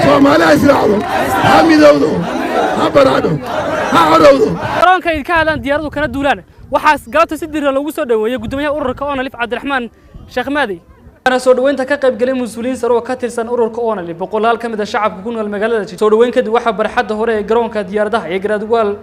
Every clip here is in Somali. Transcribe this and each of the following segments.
Soomaali ha israacdo, ha midowdo, ha baraadho, ha xorowdo. Garoonka ay ka hadlaan diyaaradu kana duulaan waxaas galabta si dira loogu soo dhoweeyey guddoomiyaha ururka ONLF, Cabdiraxmaan Sheekh Maadi. Waxaana soo dhoweynta ka qayb galay mas-uuliyiin sare oo ka tirsan ururka ONLF, boqolaal ka mid ah shacabka ku nool magaalada Jigjiga. Soo dhoweyn kadib, waxaa barxadda hore ee garoonka diyaaradaha ee Garaadwaal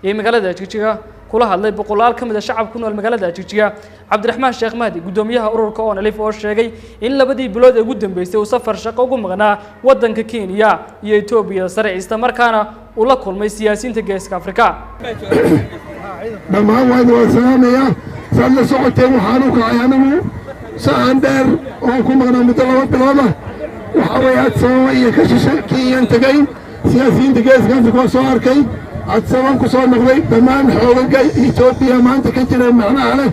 ee magaalada Jigjiga kula hadlay boqolaal ka mid ah shacabka ku nool magaalada Jigjiga Cabdiraxmaan Sheekh Mahdi, guddoomiyaha ururka ONLF, oo sheegay in labadii bilood ee ugu dambeysay uu safar shaqo ugu maqnaa waddanka Kenya iyo Etoobiya sare, isla markaana uu la kulmay siyaasiyiinta Geeska Afrika. Dhammaan waan wada salaamayaa. Saad la socoteen, waxaan u kacay anigu sahan dheer oon ku maqnaa muddo 2 bilood ah. Waxaa weeye Addis iyo ka shishe Kenyaan tegey, siyaasiyiinta Geeska Afrika waa soo arkay, Addis Ababaan ku soo noqday. Dhammaan xoogaga Etoobiya maanta ka jira macnaha leh,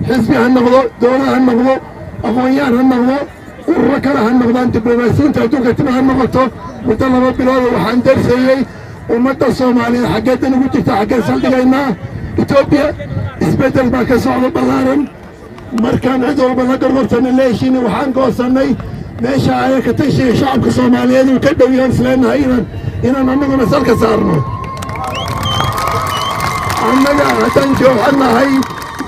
xisbi ha noqdo, dowlad ha noqdo, aqoon-yahan ha noqdo, ururo kale ha noqdaan, diblomaasiyiinta adduunka tima ha noqoto, muddo 2 bilooda waxaan darsayey ummadda Soomaaliyeed xaggeedan ugu jirta, xaggeen saldhigaynaa. Etoobiya isbeddel baa ka socda ballaaran. Markaan cid walba la gorgortana, la heshiina, waxaan goosannay meesha aya ka tashiga shacabka Soomaaliyeed uu ka dhow yahan isleenahay inaan annaguna salka saarno. Annaga haddaan jooxanahay,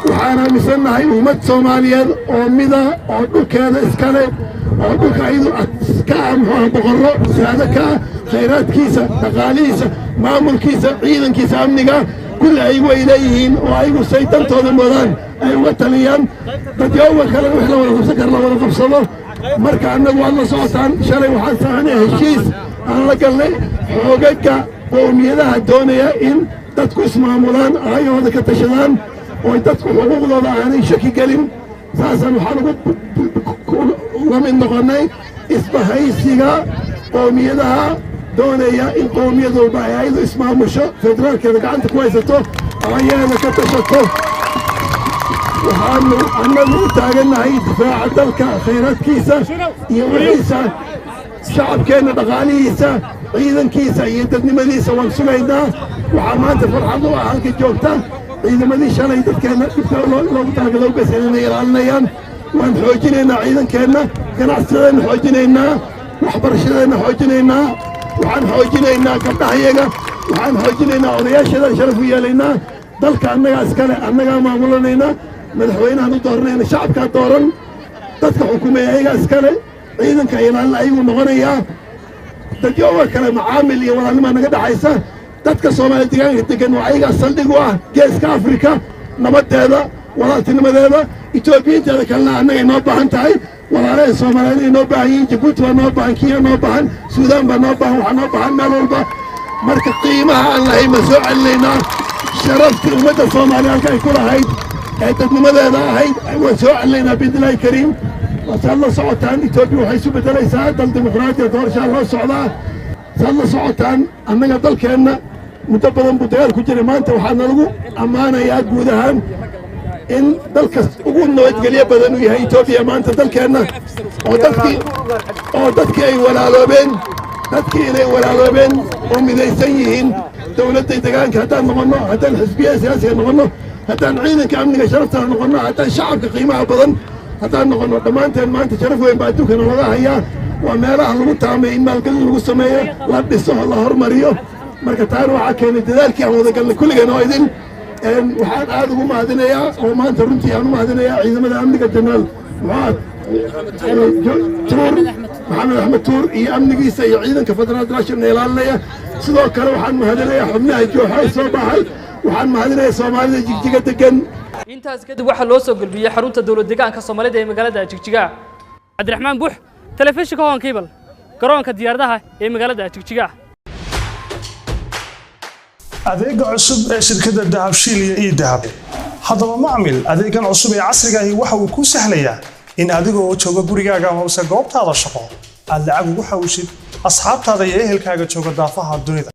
waxaan aaminsannahay ummad Soomaaliyeed oo mida oo dhulkeeda iskale, oo dhulka ayadu ka ah, muxuu boqorro saado ka ah, khayraadkiisa, dhaqaalihiisa, maamulkiisa, ciidankiisa, amniga, kulli ayagu ay leeyihiin, oo ayagu say dantooda moodaan ay uga taliyaan. Dadyooga kalena wix la wada qabsan kara la wada qabsado. Marka annagu waad la socotaan, shalay waxaan saxnay heshiis aan la galnay xoogaga qowmiyadaha doonaya in dadku ismaamulaan, aayahooda ka tashadaan, oo dadku xuquuqdooda aanay shaki gelin. Saasaan waxaan uga mid noqonnay isbahaysiga qowmiyadaha doonaya in qowmiyad walba ay ayadu ismaamusho, federaalkeeda gacanta ku haysato, aayaheeda ka tashato. Waxaanu annagu u taagannahay difaaca dalka, khayraadkiisa iyo wixiisa, shacabkeenna, dhaqaalihiisa, ciidankiisa iyo dadnimadiisa waan sugaynaa. Waxaa maanta farxad u ah halka joogta ciidamadii shalay dadkeenna dhibka loogu talagalay u geysan inay ilaalinayaan. Waan xoojinaynaa ciidankeenna, ganacsadeenna xoojinaynaa, waxbarashadeenna xoojinaynaa, waxaan xoojinaynaa gabdhahayaga, waxaan xoojinaynaa odayaasheedaan sharaf u yeelaynaa. Dalka annagaa iskale, annagaa maamulanaynaa, madaxweynahan u dooranayna, shacabkaa dooran, dadka xukumaya ayagaa iskale, ciidanka ilaalin ayagu noqonayaa. Dadyooga kale macaamil iyo walaalnimaa naga dhexaysa. Dadka Soomaaliya deegaanka degan waa ayagaa saldhig u ah Geeska Afrika nabadeeda, walaaltinimadeeda. Etoobiyiinteeda kalena annaga inoo baahan tahay, walaalaha Soomaaliyeed inoo baahan yihiin. Jabuuti baa noo baahan, Kenya noo baahan, Suudaan baa noo baahan, waxaa noo baahan meel walba. Marka qiimaha aan lahayn ma soo celinaynaa. Sharaftii ummadda Soomaaliya halka ay ku lahayd ee dadnimadeeda ahayd waan soo celinaynaa, biidnillaahi kariim. Wasaad la socotaan, Etoobiya waxay isu beddelaysaa dal dimuqraadiya, doorashaa loo socdaa. Saad la socotaan, annaga dalkeenna muddo badan buu dagaal ku jiray. Maanta waxaa nalagu ammaanayaa guud ahaan in dalkas ugu nabadgelyo badan uu yahay Etoobiya maanta dalkeenna, oo dadkii ay walaaloobeen, dadkii inay walaaloobeen oo midaysan yihiin. Dowladda deegaanka haddaan noqonno, haddaan xisbiyada siyaasiga noqonno, haddaan ciidanka amniga sharafta noqonno, haddaan shacabka qiimaha badan haddaan noqonno, dhammaanteen maanta sharaf weyn baa adduunkana laga hayaa. Waa meelaha lagu taamay in maalgelin lagu sameeyo, la dhiso, la hormariyo. Marka taana waxaa keenay dadaalkii aan wada galnay kulligeen oo idin. Waxaan aad ugu mahadinayaa oo maanta runtii aan u mahadinayaa ciidamada amniga, Jenaraal Muxaad Tuur, Maxamed Axmed Tuur, iyo amnigiisa iyo ciidanka federaalka national ilaalinaya. Sidoo kale waxaan mahadinayaa xubnaha jooxa soo baxay. Waxaan mahadinayaa Soomaalida Jigjiga degan. Intaas kadib waxaa loo soo gelbiyey xarunta dowlad deegaanka Soomaalida ee magaalada Jigjiga. Cabdiraxmaan Buux, telefishinka Horn Cable, garoonka diyaaradaha ee magaalada Jigjiga. Adeega cusub ee shirkadda Dahabshiil iyo eDahab. Haddaba macmil, adeegan cusub ee casriga ahi waxa uu kuu sahlayaa in adigoo jooga gurigaaga amase goobtaada shaqo aad lacag ugu xawshid asxaabtaada iyo ehelkaaga jooga daafaha dunida.